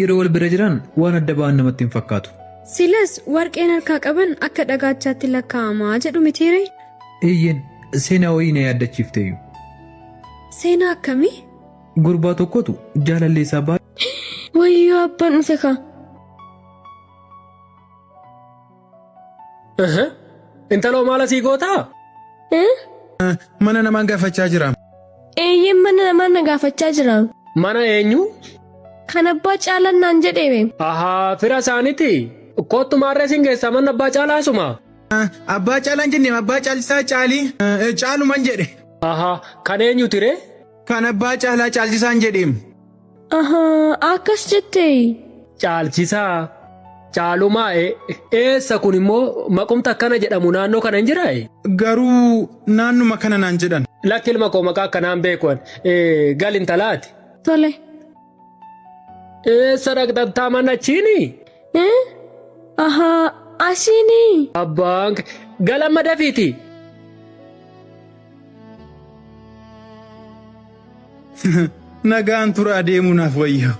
Yeroo wal bira jiran waan adda ba'an namatti hin fakkaatu. Silas warqeen harkaa qaban akka dhagaachaatti lakkaa'amaa jedhu mitiire? Eeyyeen seenaa wayii na yaaddachiifteeyyu. Seenaa akkamii? Gurbaa tokkotu jaalallee isaa baay'ee Wayyoo abbaan dhufe kaa. Intaloo maal asii gootaa? Mana namaan gaafachaa jira. Eeyyeen mana namaa na gaafachaa jira. Mana eenyu? Kan abbaa caalaan naan jedheeme. Ahaa, fira isaaniiti. Kottu maarree siin geessa manni abbaa caalaa asuma. Abbaa caalaan jenne abbaa caalchisaa caalii caaluman jedhe. Ahaa, kan eenyuti ree? Kan abbaa caalaa caalchisaan jedheem. Ahaa, akkas jettee. Caalchisaa. Caalumaa eessa kun immoo maqumti akkana jedhamu naannoo kana hin jiraa? Garuu naannuma kana naan jedhan. Lakki ilma koo maqaa akkanaan beeku ani. Gal intalaati. Tole. Eessa dhaqxattaa mana achiini? Ahaa, asiini. Abbaan gala amma dafiiti. Nagaan turaa deemuu naaf wayya.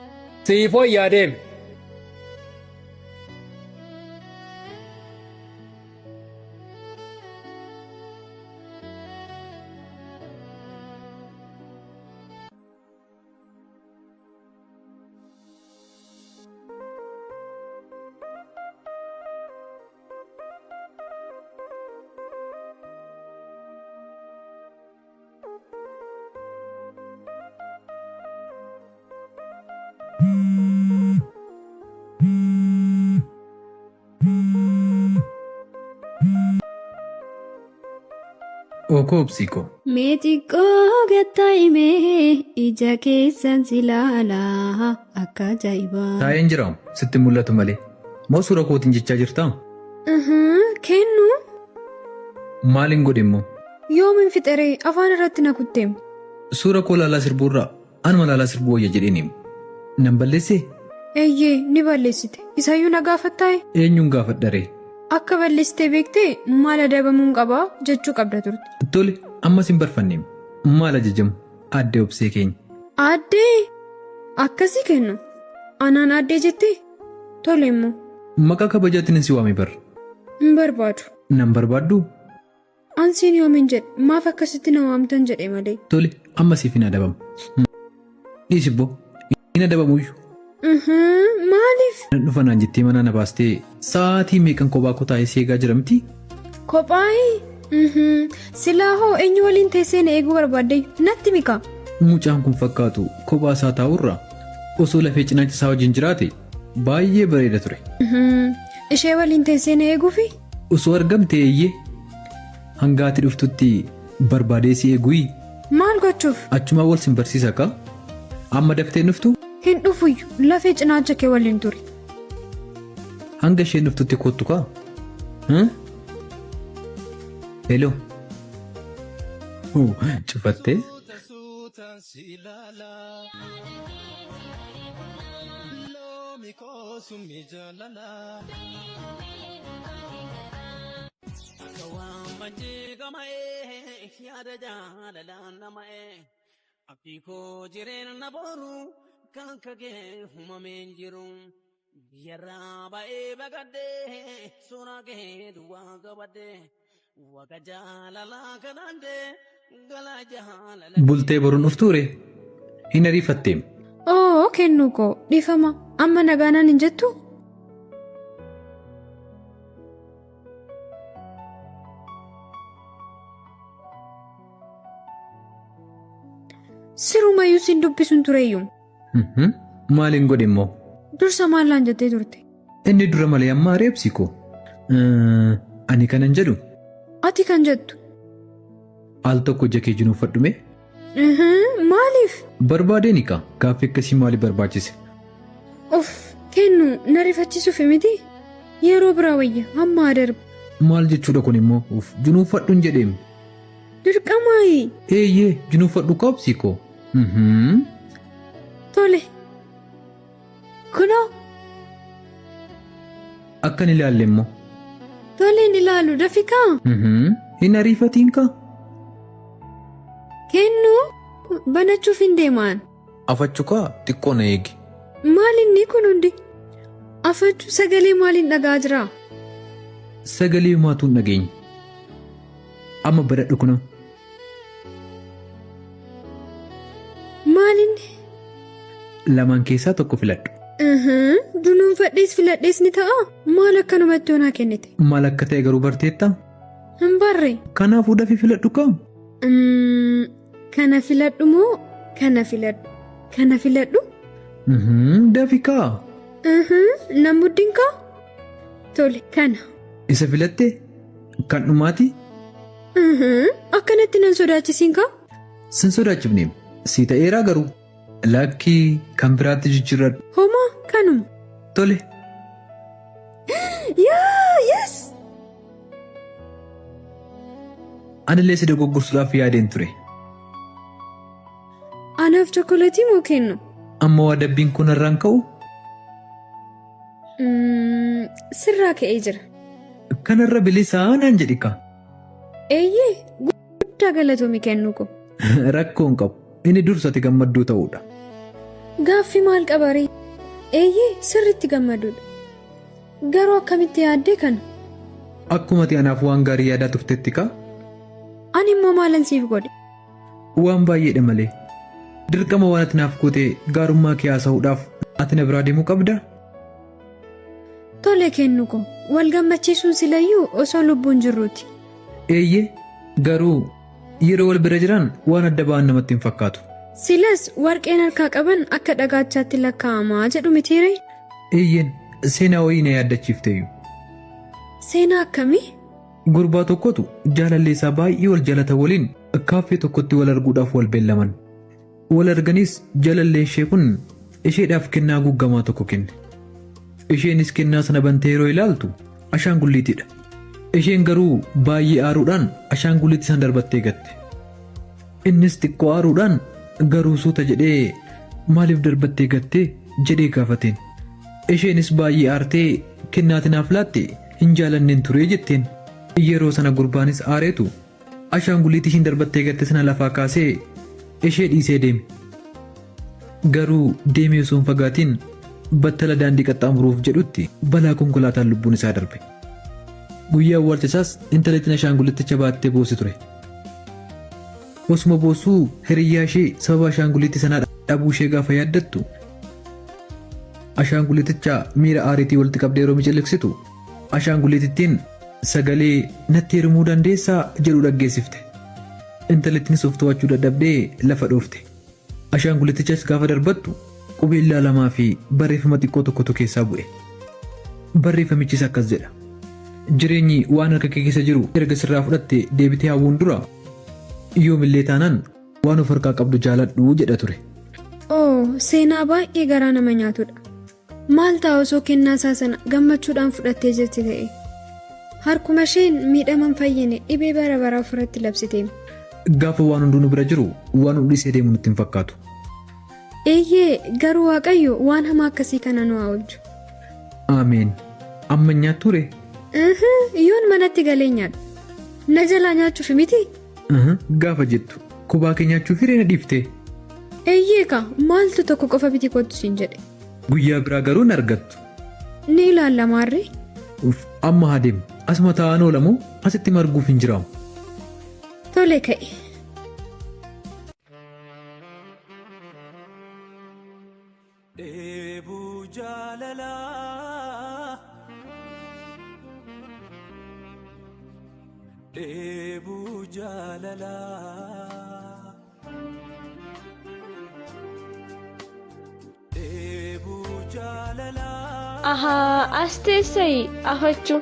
Siif wayyaa deemi. Ookoo obsii koo. Mee xiqqoo gattaa'imee ija keessan si ilaalaa akka ajaa'ibaa. Taa'een jira sitti mul'atu malee. Moo suura kootiin jechaa jirtaa? Kennu. Maalin godhe immoo? Yoomin fixeree afaan irratti na kutteem. Suura koo laalaa sirbuurraa anuma laalaa sirbuu wayya jedheen himu. Nan balleessee? Eeyyee ni balleessite. Isayyuu na gaafattaayi? Eenyuun gaafadharee? Akka balleessite beektee maal adabamuun qabaa jechuu qabda turte. Tole ammas hin barfanneem. Maal ajajamu? Aaddee Obsee keenya. Aaddee! Akkasii kennu. Anaan aaddee jettee? Tole immoo. Maqaa kabajaatiin si waame bar. Hin barbaadu. Nan barbaadduu? An siin yoomin jedhe maaf akkasitti na waamtan jedhe malee. Tole amma siif hin adabamu. Dhiisi boo. Hin adabamuyyuu. Maaliif? Nan dhufa naan jettee manaa na baastee sa'aatii meeqan kophaa koo taa'ee si eegaa jira miti? Kophaayi? Silaa hoo eenyu waliin teessee na eeguu barbaadde natti mika. Mucaan kun fakkaatu kophaa isaa taa'urra osoo lafee cinaacha isaa wajjin jiraate baay'ee bareeda ture. Ishee waliin teessee na eeguufi? Osoo argamte eeyyee. Hanga ati dhuftutti barbaadee si eeguyi? Maal gochuuf? Achumaa wal sin barsiisa kaa. Amma daftee hin dhuftuu? Hin dhufuyyu lafee cinaacha kee waliin turi. Hanga isheen dhuftutti koottu kaa. Hello. Cufattee? Akka waan banjii gama'ee yaada jaalalaan nama'ee abdii koo jireenya boru kan kagee uumameen jiru. Biyyarraa ba'ee baqadhee suuraa kee duwwaa qabadhee waqa jaalalaa kanaan galaa jaalala. Bultee boruun dhuftuure? Hin ariifatteem. Oo kennuu koo dhiifama amma nagaa naan hin jettuu? Sirumayyuu sin dubbisuun tureyyuu. Maaliin godhe immoo? Dursa maal naan jettee turte? Inni dura malee amma areebsi koo. Ani kanan jedhu. Ati kan jettu. Al tokko ija kee junuuffadhu mee. Maaliif? Barbaadeen kaa gaaffii akkasii maaliif barbaachise? Of kennu na rifachiisuuf miti. Yeroo biraa wayya amma adarba. Maal jechuudha kun immoo? Uf junuuffadhuun jedheem. Dirqamaayi. Eeyyee junuuffadhu kaabsii koo. Tole. Kunoo. Akkan ilaalle immoo. Tole hin ilaalu dafi kaa. Hin ariifatiin kaa. Kennuu banachuuf hin deemaan. Afachu kaa xiqqoo na eegi. Maal inni kun hundi? Afachuu sagalee maaliin dhaga'aa jira? Sagalee homaatu hin dhageenye. Amma badhadhu kunoo. Maal inni? Lamaan keessaa tokko filadhu. Dunuunfadhees filadhees ni ta'a? Maal akkanumatti onaa kennite? Maal akka ta'e garuu barteettaa? Hin barre. Kanaafuu dafii filadhu kaa. Kana filadhu moo kana filadhu? Kana filadhu? Dafi kaa. Nan muddin kaa? Tole kana. Isa filatte? Kan dhumaati? Akkanatti nan sodaachisiin kaa? Sin sodaachifneem. Sii ta'eeraa garuu. Lakkii kan biraatti jijjiirradhu. Homaa kanuma. Tole. Yaa yes! Anillee si dogoggorsuudhaaf yaadeen ture. Anaaf chokoleetii moo kennu? Amma waa dabbiin kun irraan ka'u? Sirraa ka'ee jira. Kanarra bilisaa naan jedhi kaa. Eeyyee guddaa galatoomi kennuu koo. Rakkoo hin qabu. Inni dursa ati gammadduu ta'uudha. Gaaffii maal qaba ree? Eeyyee sirriitti gammaduudha. Garuu akkamitti yaaddee kana? Akkuma ati anaaf waan gaarii yaadaa turtetti kaa. Ani immoo maalan siif godhe? Waan baay'eedha malee. Dirqama waan ati naaf goote gaarummaa kee haasa'uudhaaf ati na biraa deemuu qabda? Tole kennu koo. Wal gammachiisuun silayyuu osoo lubbuun jirruuti. Eeyyee garuu yeroo wal bira jiran waan adda ba'an namatti hin fakkaatu. Silas warqeen harkaa qaban akka dhagaachaatti lakkaa'ama jedhu mitiiree? Eeyyeen seenaa wayii na yaaddachiifteeyyu. Seenaa akkamii? Gurbaa tokkotu jaalallee isaa baay'ee wal jaalatan waliin kaaffee tokkotti wal arguudhaaf wal beellaman. Wal arganiis jaalallee ishee kun isheedhaaf kennaa guuggamaa tokko kenne. Isheenis kennaa sana bantee yeroo ilaaltu ashaangulliitiidha. Isheen garuu baay'ee aaruudhaan ashaangulliitii sana darbattee gatte. Innis xiqqoo aaruudhaan garuu suuta jedhee maaliif darbattee gatte jedhee gaafateen. Isheenis baay'ee aartee kennaa ati naaf laatte hin jaalanneen ture jetteen. Yeroo sana gurbaanis aareetu ashaangulliitii ishiin darbattee gatte sana lafaa kaasee ishee dhiisee deeme. Garuu deemee osoo hin fagaatiin battala daandii qaxxaamuruuf jedhutti balaa konkolaataan lubbuun isaa darbe. Guyyaa awwaalcha isaas intalittiin ashaangulliiticha baattee boossi ture. Osuma boossuu hiriyyaa ishee sababa ashaangulliitii sanaa dhabuu ishee gaafa yaaddattu ashaangulliiticha miira aariitii walitti qabdee yeroo miciliqsitu ashaangulliitittiin sagalee natti heerumuu dandeessaa jedhu dhaggeessifte. Intalittiinis of to'achuu dadhabdee lafa dhoofte. Ashaangulliitichas gaafa darbattu qubeellaa lamaa fi barreeffama xiqqoo tokkotu keessaa bu'e. Barreeffamichis akkas jedha. Jireenyi waan harka kee keessa jiru erga sirraa fudhatte deebitee hawwuun dura yoomillee taanaan waan of harkaa qabdu jaaladhu jedha ture. Oo, seenaa baay'ee garaa nama nyaatudha. Maal ta'a osoo kennaa isaa sana gammachuudhaan fudhattee jirti ta'e. Harkuma isheen miidhama hin fayyine dhibee bara baraa ofirratti labsiteem. Gaafa waan hunduu nu bira jiru waan nu dhiisee deemu nutti hin fakkaatu. Eeyyee, garuu Waaqayyo waan hamaa akkasii kana nu haa oolchu. Ameen. Amma hin nyaattuu ree? Yoon manatti galee nyaadha. Na jalaa nyaachuuf miti? Gaafa jettu kophaa kee nyaachuuf hiree na dhiiftee? Eeyyee kaa maaltu tokko qofa biti kottu siin jedhe. Guyyaa biraa garuu hin argattu. Ni ilaalla maarree. Uff amma haa deemu. Asuma taa'aan oola moo asitti marguuf hin jiraamu. Tole ka'i. Dheebuu jaalalaa. Dheebuu jaalalaa. Dheebuu jaalalaa. Ahaa as teessai afachu.